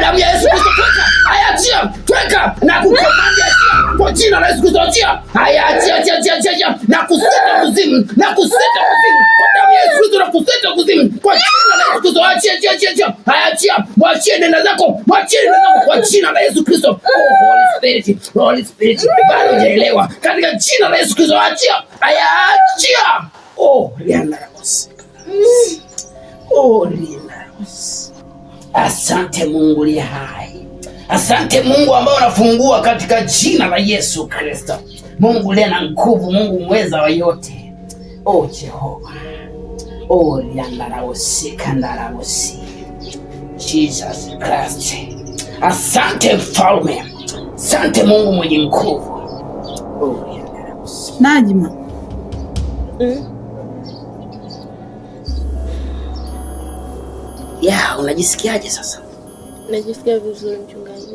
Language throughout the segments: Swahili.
damu ya Yesu Kristo toka. Haya, achia, toka na kukomandi, achia kwa jina la Yesu Kristo, achia. Haya, achia, achia, achia, achia, achia. Na kuseta kuzimu, na kuseta kuzimu kwa damu ya Yesu Kristo, na kuseta kuzimu kwa jina la Yesu Kristo, achia, achia, achia, achia. Haya, achia, mwachie, nenda zako, mwachie, nenda zako kwa jina la Yesu Kristo. Oh, Holy Spirit, Holy Spirit, bado hujaelewa. Katika jina la Yesu Kristo, achia. Haya, achia. Oh, riana rabos. Oh, riana rabos. Asante Mungu liye hai. Asante Mungu ambao unafungua katika jina la Yesu Kristo. Mungu liye na nguvu, Mungu mweza wa yote. Oh Jehova. Oh, riana rabos, kanda rabos. Jesus Christ. Asante mfalme. Asante Mungu mwenye nguvu. Oh, riana rabos. Najma, Ya, unajisikiaje sasa? Najisikia vizuri mchungaji.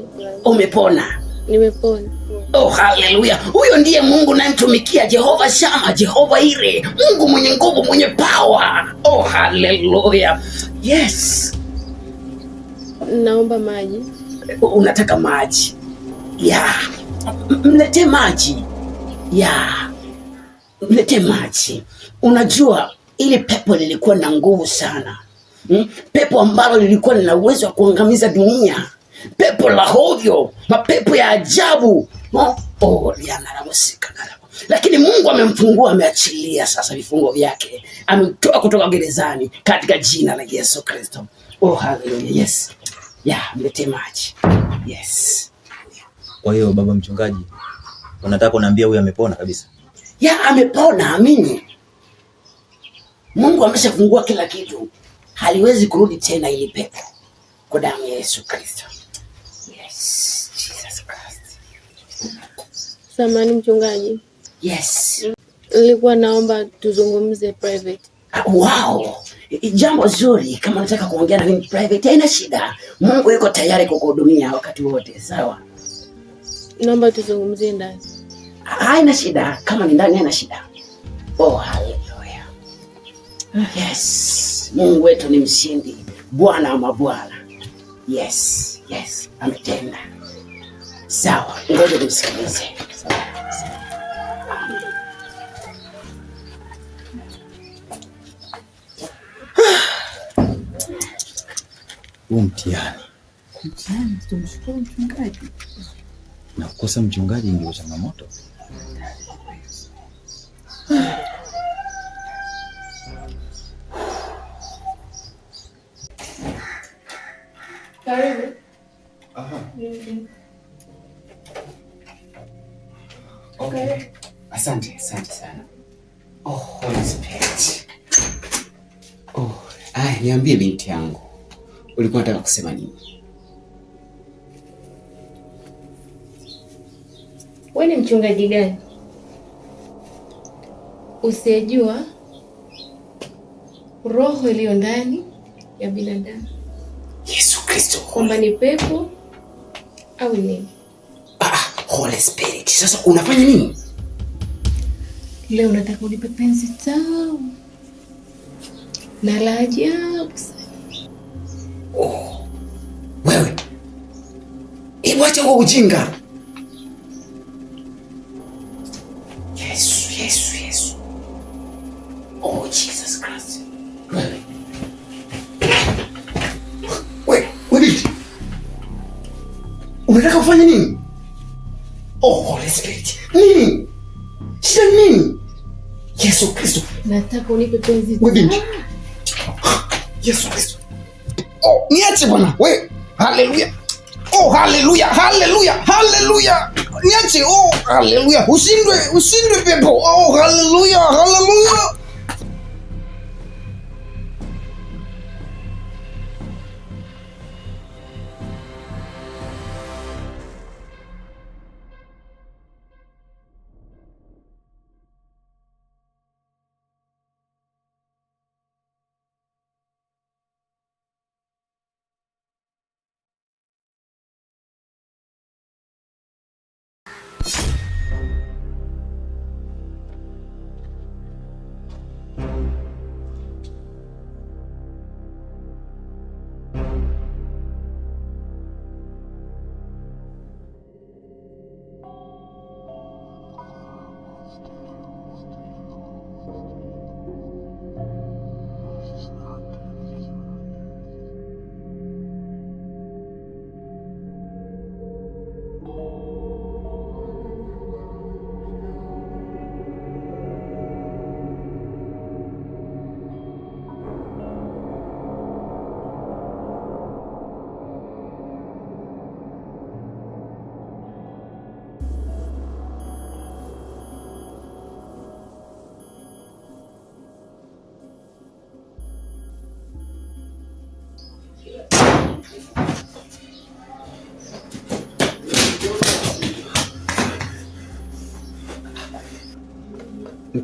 Umepona? Nimepona. Oh, haleluya! Huyo ndiye Mungu nayemtumikia, Jehova Shama, Jehova Ire, Mungu mwenye nguvu, mwenye power. Oh, haleluya! Yes. Naomba maji. Unataka maji? Ya, mletee maji. Ya, mletee maji. Unajua ili pepo lilikuwa na nguvu sana. Pepo ambalo lilikuwa lina uwezo wa kuangamiza dunia, pepo la hovyo, mapepo ya ajabu. Oh, oh, liana la musika na la- Lakini Mungu amemfungua, ameachilia sasa vifungo vyake, amemtoa kutoka gerezani katika jina la Yesu Kristo. Oh, haleluya! Yes, ya, mletee maji. Yes. Kwa hiyo baba mchungaji, unataka kuniambia huyu amepona kabisa? Ya, amepona, amini. Mungu ameshafungua kila kitu, haliwezi kurudi tena ili pepo kwa damu ya Yesu Kristo. Yes, Jesus Christ. Samahani mchungaji. Yes. Nilikuwa naomba tuzungumze private. Ah, wow. Jambo zuri. Kama unataka kuongea na mimi private, haina shida. Mungu yuko tayari kukuhudumia wakati wote, sawa? Naomba tuzungumzie ndani. Haina shida, kama ni ndani haina shida. Oh, haleluya. Yes. Mungu wetu ni mshindi, Bwana wa mabwana. Yes, yes, ametenda. Sawa, ngoja nimsikilize. Huu mtihani. Mtihani, tumshukuru mchungaji. Na kukosa mchungaji ndio changamoto. Karibu. Aha. Okay. Asante, asante sana. Oh, Holy Spirit. Oh, aya, niambie binti yangu. Ulikuwa unataka kusema nini? Wewe ni mchungaji gani usiyejua roho iliyo ndani ya binadamu Yesu Kristo. kwamba ni pepo au nini? Ah, Holy Spirit. Sasa unafanya nini? Leo nataka unipe penzi tamu na la ajabu sana. Oh, wewe. Hebu acha huo ujinga. Yesu, Yesu, Yesu. Oh, Jesus Christ. Wewe. Wewe, wewe binti. Unataka kufanya nini? Oh, Holy Spirit. Nini? Shida nini? Yesu Kristo. Nataka unipe penzi Wewe binti. tamu. Yesu Kristo. Oh, niache bwana. We, haleluya. Oh, haleluya, haleluya, haleluya. Niache. Oh, haleluya. Ushindwe, ushindwe pepo. Oh, haleluya, haleluya.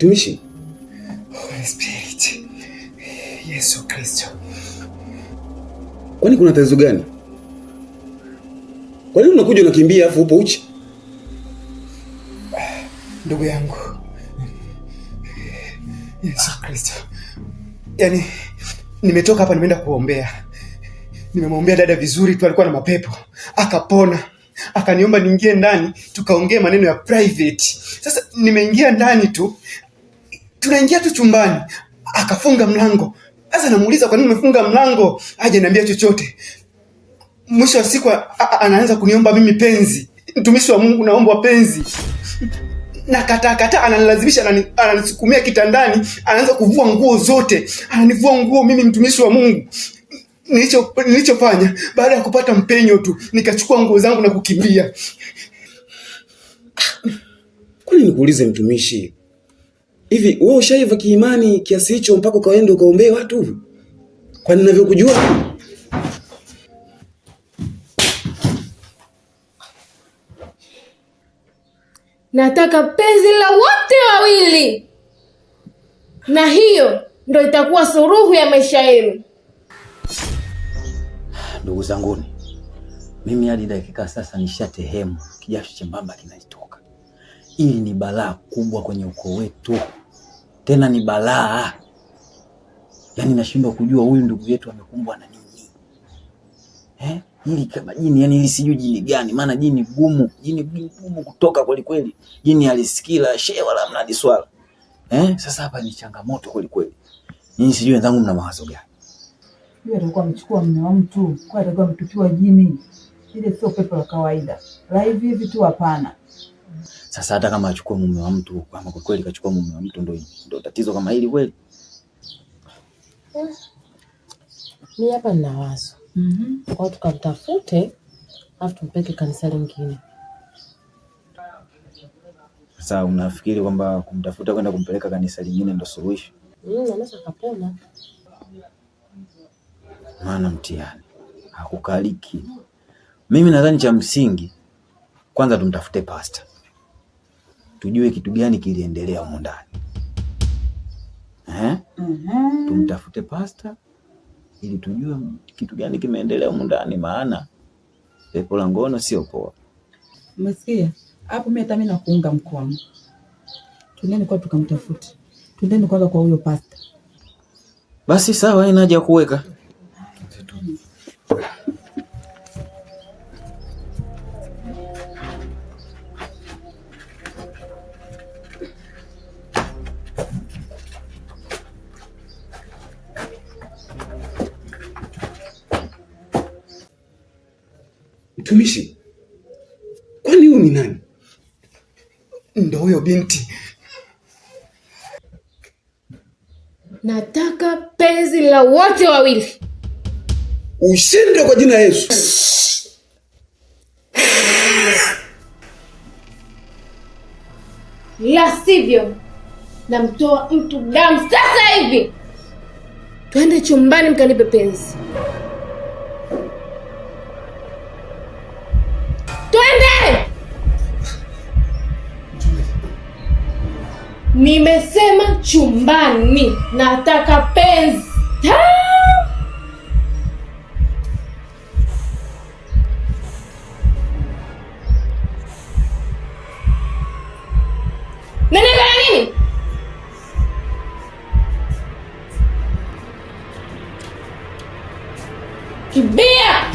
Mtumishi. Holy Spirit. Yesu Kristo. Kwani kuna tatizo gani? Kwa nini unakuja unakimbia afu upo uchi? Ndugu yangu. Yesu Kristo. Yaani nimetoka hapa nimeenda kuombea. Nimemwombea dada vizuri tu, alikuwa na mapepo. Akapona. Akaniomba niingie ndani tukaongee maneno ya private. Sasa nimeingia ndani tu, tunaingia tu chumbani, akafunga mlango. Sasa namuuliza kwa nini umefunga mlango? Aje niambia chochote. Mwisho wa siku anaanza kuniomba mimi penzi. Mtumishi wa Mungu, naomba penzi. Na kataa kataa, ananilazimisha, ananisukumia kitandani, anaanza kuvua nguo zote. Ananivua nguo mimi mtumishi wa Mungu. Nilichofanya baada ya kupata mpenyo tu nikachukua nguo zangu na kukimbia. Kwani nikuulize mtumishi, hivi wewe ushaiva kiimani kiasi hicho mpaka ukaenda ukaombee watu? Kwa ninavyokujua? Nataka penzi la wote wawili, na hiyo ndo itakuwa suluhu ya maisha yenu. Ndugu zanguni, mimi hadi dakika sasa nishatehemu, kijasho chembamba kinanitoka. Hili ni balaa kubwa kwenye ukoo wetu, tena ni balaa. Yaani nashindwa kujua huyu ndugu yetu amekumbwa na nini. Hili kama jini, yani hili sijui jini gani, maana jini gumu, jini gumu kutoka kweli kweli. Jini alisikila shehe wala mnadi swala. Sasa hapa ni changamoto kweli kweli. Nyinyi sijui wenzangu mna mawazo gani? Yeye atakuwa amechukua mume wa mtu, kwa atakuwa ametupiwa jini. Ile sio pepo la kawaida. La hivi hivi tu hapana. Sasa hata kama achukue mume wa mtu, kama kwa kweli kachukua mume wa mtu ndo tatizo kama hili kweli. Mimi hapa nina wazo. Kwa tukamtafute afu tumpeke kanisa lingine. Sasa unafikiri kwamba kumtafuta kwenda kumpeleka kanisa lingine ndo suluhisho? Anaweza kapona. Maana mtihani hakukaliki. Mimi nadhani cha msingi kwanza tumtafute pastor, tujue kitu gani kiliendelea humo ndani. Tumtafute pastor ili tujue kitu gani kimeendelea humo ndani, maana pepo la ngono sio poa. Umesikia? Hapo mimi hata mimi nakuunga mkono. Twendeni kwa tukamtafute. Twendeni kwanza kwa huyo pastor. Basi sawa, haina haja kuweka. Mtumishi, kwani huyu ni nani? Ndo huyo binti. Nataka penzi la wote wawili. Ushinde kwa jina Yesu. La sivyo namtoa mtu damu sasa hivi. Twende chumbani mkanipe penzi. Twende! Nimesema chumbani, nataka penzi. Nani nini? Kibia!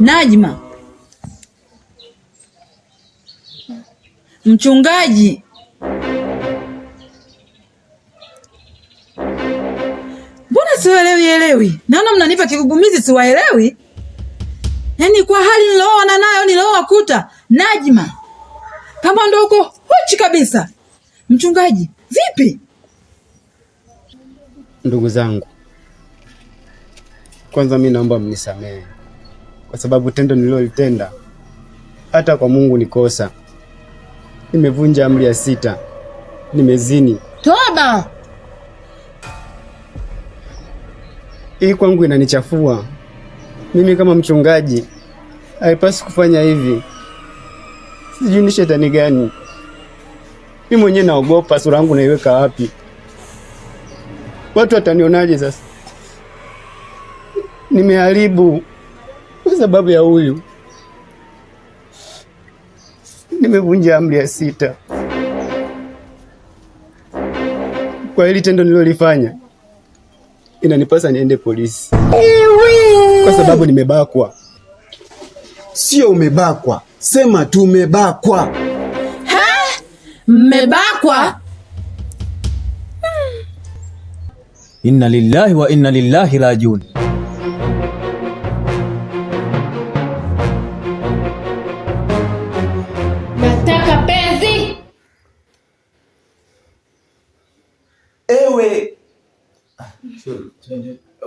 Najma, mchungaji, mbona siwaelewi elewi? Naona mnanipa kigugumizi, siwaelewi. Yaani kwa hali nilioona nayo niliowakuta, Najma kama ndo uko huchi kabisa. Mchungaji, vipi? Ndugu zangu, kwanza mi naomba mnisamehe kwa sababu tendo nililolitenda hata kwa Mungu ni kosa. Nimevunja amri ya 6, nimezini. Toba! Hii kwangu inanichafua. Mimi kama mchungaji haipasi kufanya hivi. Sijui ni shetani gani. Mimi mwenyewe naogopa, sura yangu naiweka wapi? Watu watanionaje sasa? Nimeharibu kwa sababu ya huyu. Nimevunja amri ya 6. Kwa hili tendo nililolifanya, inanipasa niende polisi. Kwa sababu nimebakwa. Sio umebakwa, sema tumebakwa. Mmebakwa? Inna lillahi wa inna lillahi rajiun. Nataka penzi. Ewe.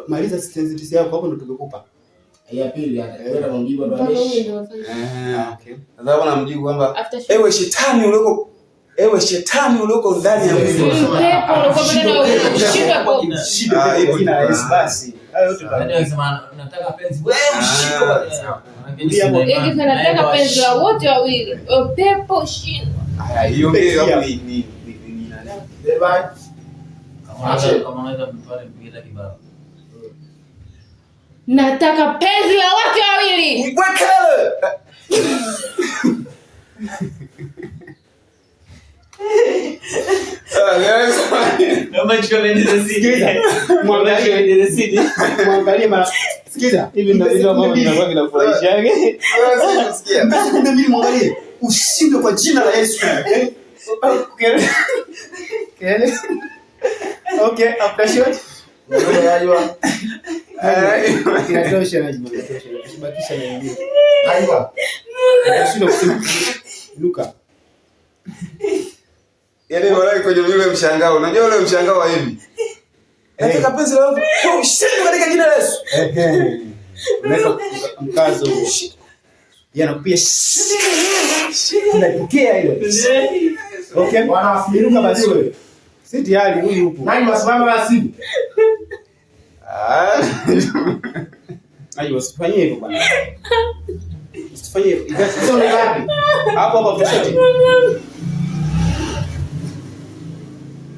Maliza sentensi yako hapo ndo tumekupa. Ya pili anakwenda kumjibu ndo ameshi. Okay. Sasa hapo namjibu kwamba After show. ewe shetani ulioko, ewe shetani ulioko ndani ya mwili. Pepo ulikuwa bado unashindwa kwa Shida Ah, kwa hivyo jina la ndivyo. Yesu basi. Hayo yote Yaani wakisema nataka penzi, wewe ushindwe kabisa. Yaani nataka penzi la wote wawili. Pepo shindwa. Haya, hiyo ndio hapo ni ni ni ni nani? Kama unaweza mpare mpira kibao. Nataka penzi la wote wawili. Wekele. Sikiliza. Mwangalie mara. Sikiliza. Hivi ndio ndio mambo vinakuwa vinafurahisha. Mpe sekunde mbili mwangalie. Ushindwe kwa jina la Yesu. Kelele. Okay, after shot. Inatosha Najma, inatosha. Usibakisha na nyingine. Unashindwa kusema. Luka. Yaani walai kwenye yule mshangao. Unajua ule mshangao wa hivi. Nataka penzi la watu. Kwa ushindi katika jina la Yesu. Ehe. Unaweka mkazo huo. Yeye anakupiga. Unaipokea ile. Okay. Iruka basi wewe. Si tayari huyu yupo. Nani wasimama basi? Ah. Ayo, usifanyie hivyo bwana. Usifanyie hivyo. Sasa ni wapi? Hapo hapo after shot.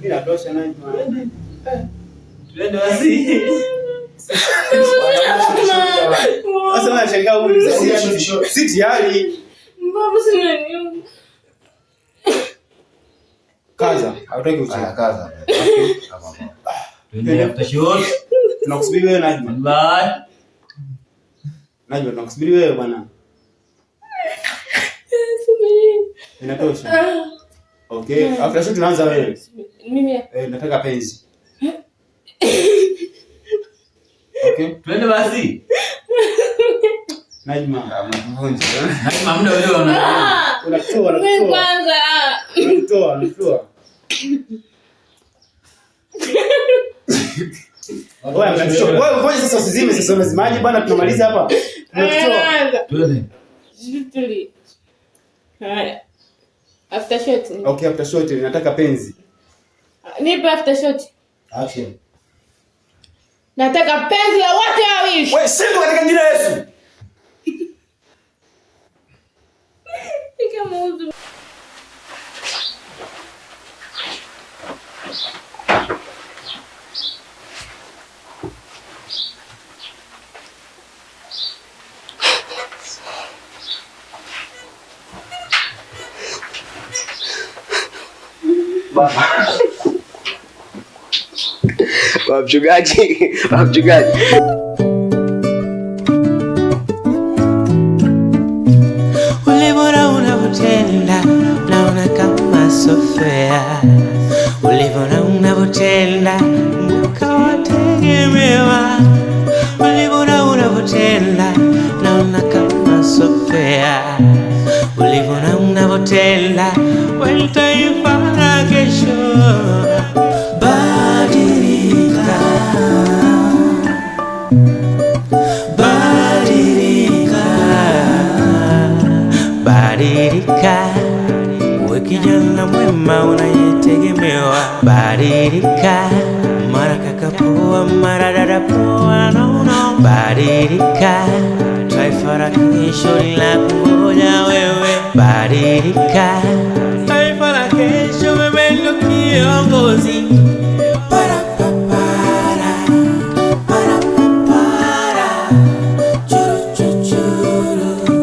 Inatosha Najma. Twende basi. Sasa unashangaa huyu si tayari. Baba sina nyumba. Kaza, hautaki kucheza. Kaza. Twende after shot. Tunakusubiri wewe Najma. Bye. Najma, tunakusubiri wewe bwana. Inatosha. Okay, after shot tunaanza wewe. Mimi Nataka penzi. Okay, Twende basi. Najma. Najma muda wewe una Unatoa, mimi unatoa. kwanza. Unatoa, unatoa. Wewe unatoa. Wewe ngoja sasa usizime sasa unazimaji bwana tunamaliza hapa. Unatoa. Anaanza. Twende. Tuli. Haya. After shot. Okay, after shot nataka penzi. Nipe after shot. Action. Nataka penzi la wote wawili. Wewe shindwa katika jina la Yesu. Nikamuuzu. Baba. Baba mchungaji, baba mchungaji. Ulivona unavyotenda naona kama sofea, ulivona unavyotenda kumbuka wategemewa. Ulivona unavyotenda naona kama sofea, ulivona unavyotenda we taifa la kesho. Badilika, badilika, badilika, uwe kijana mwema unayetegemewa. Badilika, mara kaka poa, mara dada poa, no, no. Badilika, taifa la kesho linakungoja wewe. Badilika, taifa la kesho, wewe ndio kiongozi. Parapapara, parapapara, churu churu churu.